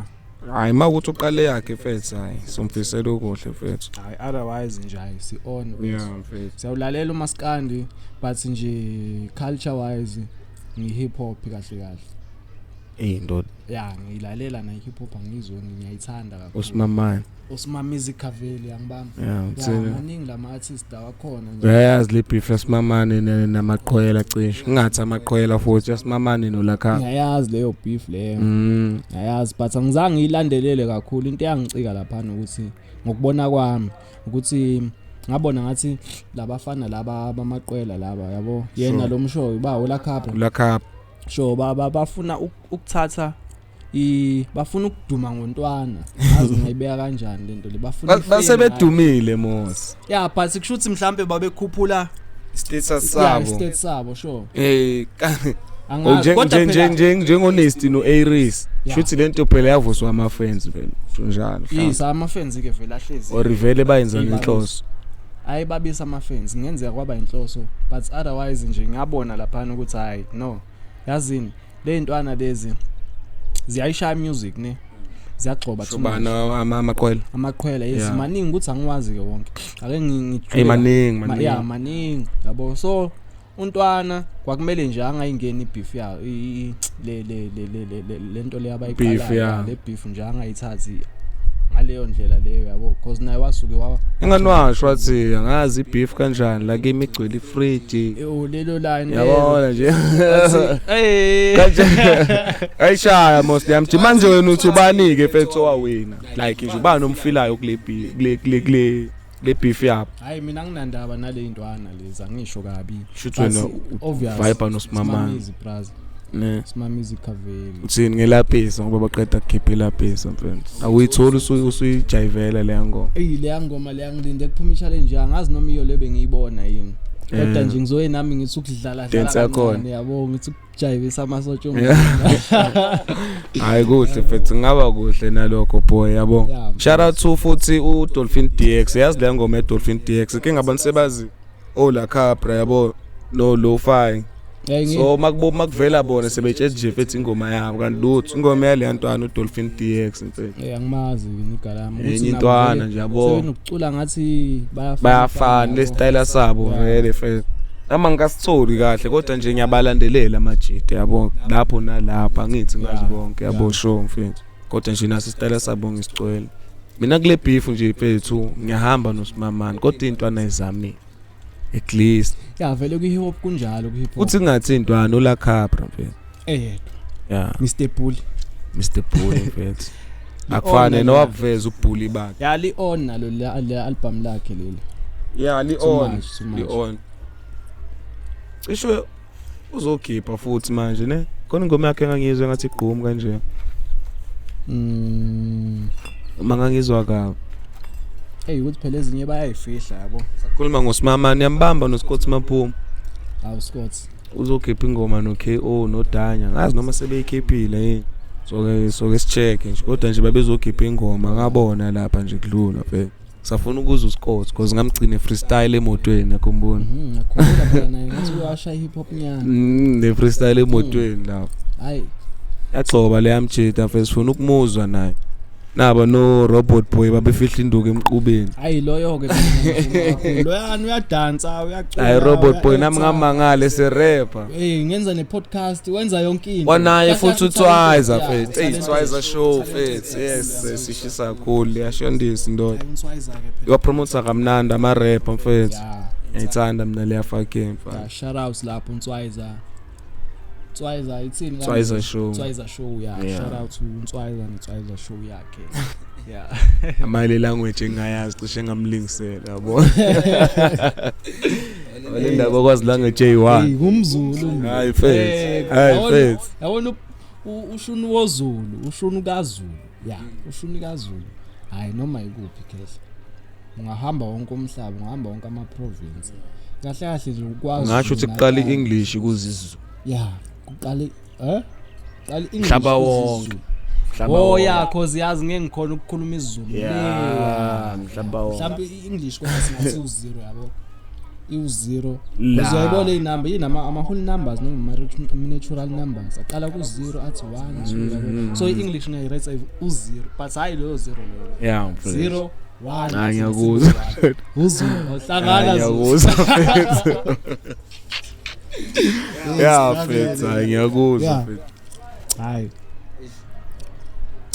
[SPEAKER 4] Hayi makuthi uqale yakhe mfethu hayi somfisela okuhle mfethu.
[SPEAKER 2] Hayi otherwise nje hayi si on.
[SPEAKER 4] Yeah mfethu.
[SPEAKER 2] Siyawulalela umaskandi but nje culture wise ngi hip hop kahle kahle.
[SPEAKER 4] Eh ndoda
[SPEAKER 2] Yeah, ngiyilalela na hip hop angizoni ngiyayithanda kakhulu.
[SPEAKER 4] usimamane.
[SPEAKER 2] Usimamizi Kaveli angibamba.
[SPEAKER 4] Yeah
[SPEAKER 2] Yeah,
[SPEAKER 4] uthini.
[SPEAKER 2] maningi lama artists awakhona nje.
[SPEAKER 4] Uyayazi le beef yasimamane namaqhwela cishe. Ngingathi amaqhwela futhi yasimamane nolakha.
[SPEAKER 2] Ngiyayazi leyo beef leyo. Ngiyayazi but angizange ngiyilandelele kakhulu into eyangicika lapha ukuthi ngokubona kwami ukuthi ngabona ngathi labafana laba bamaqwela laba yabo yena
[SPEAKER 4] Sure.
[SPEAKER 2] lo mshoyo ba olakhapha
[SPEAKER 4] Ulakha
[SPEAKER 2] sure bafuna ukuthatha i bafuna ukuduma ngontwana ngazi ngayibeka kanjani lento le bafuna ifame ngayo.
[SPEAKER 4] basebedumile mos.
[SPEAKER 2] yeah but kusho ukuthi mhlambe babekhuphula
[SPEAKER 4] Status
[SPEAKER 2] yeah,
[SPEAKER 4] sabo.
[SPEAKER 2] state sabo sure
[SPEAKER 4] Eh
[SPEAKER 2] Angazi, kodwa
[SPEAKER 4] nje
[SPEAKER 2] phela-
[SPEAKER 4] nje njengoNesty noAries.
[SPEAKER 2] Yeah.
[SPEAKER 4] Shuthi lento phela yavuswa ama fans vele. Njalo.
[SPEAKER 2] yes ama-fans ke vele ahlezi
[SPEAKER 4] Or vele bayenza
[SPEAKER 2] Ibabisa.
[SPEAKER 4] ngenhloso.
[SPEAKER 2] Ayibabisa ama-fans kungenzeka kwaba inhloso but otherwise nje ngabona laphana ukuthi hayi no yazini le ntwana lezi ziyayishaya music ne ziyagxoba too much.
[SPEAKER 4] Shubana amaqwele.
[SPEAKER 2] Amaqhwela yes
[SPEAKER 4] Yeah.
[SPEAKER 2] maningi ukuthi angiwazi ke wonke ake ngijule
[SPEAKER 4] Hey maningi
[SPEAKER 2] yeah
[SPEAKER 4] maningi.
[SPEAKER 2] maningi yabo so untwana kwakumele nje angayingeni ibeef yayo le le le le le- le lento le
[SPEAKER 4] Beef,
[SPEAKER 2] abayiqalayo
[SPEAKER 4] yeah.
[SPEAKER 2] le beef nje angayithathi ngaleyo ndlela leyo yabo because naye wasuke wa
[SPEAKER 4] Enganwasho wathi angazi ibeef kanjani la kimi igcwele ifridge.
[SPEAKER 2] Oh lelo line lelo.
[SPEAKER 4] Yabona nje.
[SPEAKER 2] Wathi, eh
[SPEAKER 4] Kanje ayishaya mos yamthi manje wena uthi ubani ke mfethu owawina. Like nje ubani omfilayo kule beef kule kule kule le beef yabo.
[SPEAKER 2] Hayi mina nginandaba nale intwana lezi angisho kabi.
[SPEAKER 4] Shuthi wena
[SPEAKER 2] Obvious.
[SPEAKER 4] vibe nosimamane.
[SPEAKER 2] Simamizi braz.
[SPEAKER 4] Ne.
[SPEAKER 2] Simamizi Kaveli.
[SPEAKER 4] Uthini ngelapisa ngoba baqeda kukhipha ilapisa mfethu. Awuyitholi usuyijayivela leya ngoma.
[SPEAKER 2] Ey leya ngoma leya ngilinde kuphuma i-challenge angazi noma iyo le bengiyibona yini. Kodwa
[SPEAKER 4] Eh.
[SPEAKER 2] nje ngizoye nami ngithi ukudlala
[SPEAKER 4] Dance
[SPEAKER 2] dlala
[SPEAKER 4] yakhona.
[SPEAKER 2] kancane, yabo ngithi ukujayivisa amasotsha
[SPEAKER 4] Yeah. Hayi kuhle mfethu ngaba kuhle nalokho boy yabo.
[SPEAKER 2] Yeah,
[SPEAKER 4] Shout out to futhi u Dolphin DX yazi le ngoma ye Dolphin DX ke ngabantu sebazi oh la Capra yabo no lo-fi.
[SPEAKER 2] Eh,
[SPEAKER 4] So makubo makuvela bona sebetshela nje mfethu ingoma yabo kanti lutho ingoma yale yantwana u Dolphin DX mfethu.
[SPEAKER 2] Eh angimazi igama
[SPEAKER 4] Enye intwana nje yabo.
[SPEAKER 2] Sebenokucula ngathi bayafana.
[SPEAKER 4] Bayafana le style sabo
[SPEAKER 2] Yeah.
[SPEAKER 4] vele mfethu. Nama ngikasitholi kahle kodwa nje ngiyabalandelela amajita yabo lapho nalapha ngithi ngazi
[SPEAKER 2] Yeah,
[SPEAKER 4] bonke yabo
[SPEAKER 2] yeah.
[SPEAKER 4] sure mfethu. Kodwa nje naso isitayela sabo ngisicwele. Mina kule beef nje mfethu ngiyahamba nosimamane kodwa intwana izamile. At least
[SPEAKER 2] Yeah vele ku hip hop kunjalo ku hip hop.
[SPEAKER 4] uthi ngathi intwana ola Capra mfethu.
[SPEAKER 2] Eyedwa
[SPEAKER 4] Yeah,
[SPEAKER 2] Mr Bully.
[SPEAKER 4] Mr Bully mfethu. Akufane
[SPEAKER 2] Li-on
[SPEAKER 4] nowaveza ubully bakhe.
[SPEAKER 2] Ya li on nalo le album lakhe leli.
[SPEAKER 4] Yeah, li
[SPEAKER 2] Too
[SPEAKER 4] on.
[SPEAKER 2] much, too much.
[SPEAKER 4] Li on. Cishe uzokhipha futhi manje ne? Khona ingoma yakhe engangiyizwa ngathi igqomu kanje. Uma ngangizwa kabi.
[SPEAKER 2] Hey ukuthi phela ezinye bayayifihla yabo.
[SPEAKER 4] Sakhuluma ngosimamane yambamba noScott Maphuma.
[SPEAKER 2] Awu Scott.
[SPEAKER 4] Uzokhipha ingoma noKO noDanya. Ngazi noma sebeyikhiphile yini. Soke soke sicheck nje kodwa nje babezokhipha ingoma ngabona lapha nje kudlula phela. Safuna ukuza uScott because ngamgcina freestyle emotweni yakhumbula.
[SPEAKER 2] Ngakhumbula phela naye ngathi uyasha hip hop nyana.
[SPEAKER 4] Ne freestyle emotweni lapha.
[SPEAKER 2] Hayi
[SPEAKER 4] Yagxoba le yamjita mfethu sifuna ukumuzwa naye. Naba no Robot Boy babefihla induku emqubeni.
[SPEAKER 2] hayi loyo ke phela loyana uyadansa uyacula.
[SPEAKER 4] Hayi Robot Boy nami
[SPEAKER 2] uya-actor.
[SPEAKER 4] ngamangale serapper.
[SPEAKER 2] Eh ngenza ne podcast wenza yonke into.
[SPEAKER 4] Wanaye
[SPEAKER 2] Kahle
[SPEAKER 4] futhi
[SPEAKER 2] kahle
[SPEAKER 4] uTwiza
[SPEAKER 2] yeah,
[SPEAKER 4] mfethu. Hey
[SPEAKER 2] talented.
[SPEAKER 4] Twiza show mfethu. Yes, sishisa kakhulu yashondisa indoda.
[SPEAKER 2] Hayi uTwiza ke phela.
[SPEAKER 4] Iwapromote kamnandi ama rapper mfethu.
[SPEAKER 2] Yeah.
[SPEAKER 4] Ngiyayithanda mina leya fucking mfana.
[SPEAKER 2] Yeah, shout outs lapho uNtswayiza. Tswayiza ithini?
[SPEAKER 4] Tswayiza Show.
[SPEAKER 2] Tswayiza Show, yeah.
[SPEAKER 4] Yeah.
[SPEAKER 2] Shout out to Tswayiza neTswayiza Show yakhe, yeah.
[SPEAKER 4] Amale language engayazi cishe ngamlingisela, yabo. Le ndaba kwazi language eyi-1.
[SPEAKER 2] Hey, ngumZulu.
[SPEAKER 4] Hayi mfethu. Hayi mfethu.
[SPEAKER 2] Yabona ushuni woZulu, ushuni kaZulu, yeah, ushuni kaZulu. Hayi, noma ikuphi khehla, ungahamba wonke umhlaba, ungahamba wonke ama-province, kahle kahle nje ukwazi.
[SPEAKER 4] Ngasho ukuthi kuqala i-English kuzizulu.
[SPEAKER 2] Yeah, kuqala kuqala i-English
[SPEAKER 4] Mhlaba
[SPEAKER 2] kuze
[SPEAKER 4] wonke.
[SPEAKER 2] isiZulu.
[SPEAKER 4] Mhlaba
[SPEAKER 2] Oh
[SPEAKER 4] wonke.
[SPEAKER 2] yeah, cause yazi ngeke ngikhona ukukhuluma isiZulu.
[SPEAKER 4] Yeah, mhlaba wonke.
[SPEAKER 2] Mhlawumbe i-English kodwa singathi u-0, yabo, iwu-0.
[SPEAKER 4] La.
[SPEAKER 2] Uzayibona iy'number, yini, ama-whole numbers noma ama-natural numbers aqala ku-0, athi 1 2, yabo. So i-English ngiyayirate u-0, but hhayi leyo 0 leyo.
[SPEAKER 4] Yeah, mfethu.
[SPEAKER 2] 0 1.
[SPEAKER 4] Hayi, ngiyakuzwa.
[SPEAKER 2] uZulu awuhlangana.
[SPEAKER 4] Hayi,
[SPEAKER 2] Zulu.
[SPEAKER 4] ngiyakuzwa mfethu. Yeah mfethu, hayi ngiyakuzwa mfethu.
[SPEAKER 2] Hayi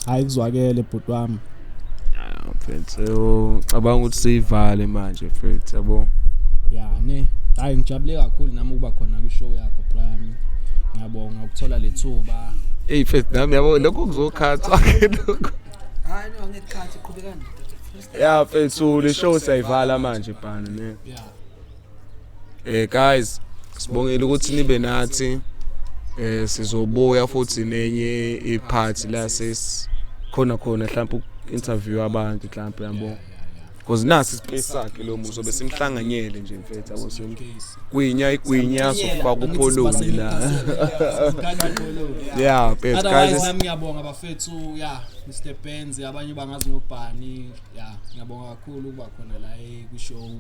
[SPEAKER 2] hayi, kuzwakele bhuti wami.
[SPEAKER 4] Yeah mfethu, cabanga ukuthi siyivale manje mfethu, yabo.
[SPEAKER 2] Ya ne, hayi, ngijabule kakhulu nami ukuba khona kwi-show yakho, Prime. Ngiyabonga ukuthola lethuba.
[SPEAKER 4] Hey mfethu, nami yabo lokho kuzokhathwa ke lokho.
[SPEAKER 3] Hayi no, angekhathi, qhubekani.
[SPEAKER 4] Yeah mfethu, le show siyayivala manje bhana ne. Guys, sibongile ukuthi nibe nathi. Sizobuya futhi nenye ipart la ses khona khona mhlawumbe interview abantu mhlawumbe, yabo. Because nasi ispace sakhe lo muso besimhlanganyele nje mfethu, yabo, gwinya igwinya sofaka upholoni la. Yeah mfethu,
[SPEAKER 2] Otherwise
[SPEAKER 4] guys.
[SPEAKER 2] nami ngiyabonga bafethu, yeah, Mr Benz, abanye bangazi ngobhani. Yeah, ngiyabonga kakhulu ukuba khona la kwi-show,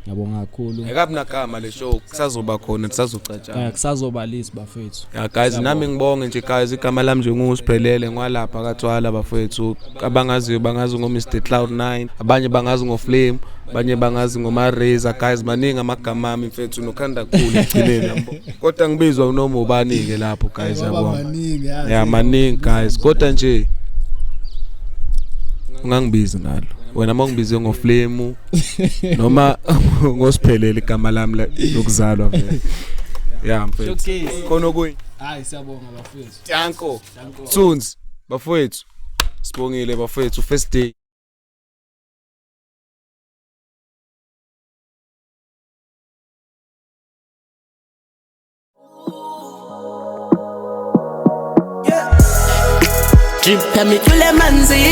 [SPEAKER 2] ngiyabonga kakhulu.
[SPEAKER 4] Ayikabi nagama le show, kusazoba khona, kusazocatshana.
[SPEAKER 2] Kusazoba list bafethu.
[SPEAKER 4] Ya guys, nami ngibonge nje guys, igama lami nje nguSiphelele ngwalapha kaThwala bafethu. Abangaziyo bangazi ngo Mr Cloud 9, abanye bangazi ngo Flame, abanye bangazi ngo Mareza. Guys, maningi amagama ami mfethu, nokhanda kukhulu egcineni, yabo. Kodwa ngibizwa unoma ubani ke lapho guys, yabo.
[SPEAKER 2] Maningi, yazi.
[SPEAKER 4] Ya maningi guys, kodwa nje ungangibizi ngalo. Wena mawungibize ngo Flame noma ngoSiphelele, igama lami lokuzalwa vele. Ya mfethu.
[SPEAKER 2] Showcase.
[SPEAKER 4] Khona okunye.
[SPEAKER 2] Hayi, siyabonga bafethu.
[SPEAKER 4] Danko.
[SPEAKER 2] Danko.
[SPEAKER 4] Tunes bafowethu, sibongile bafowethu, first day.
[SPEAKER 1] Drip yami igcwele amanzi.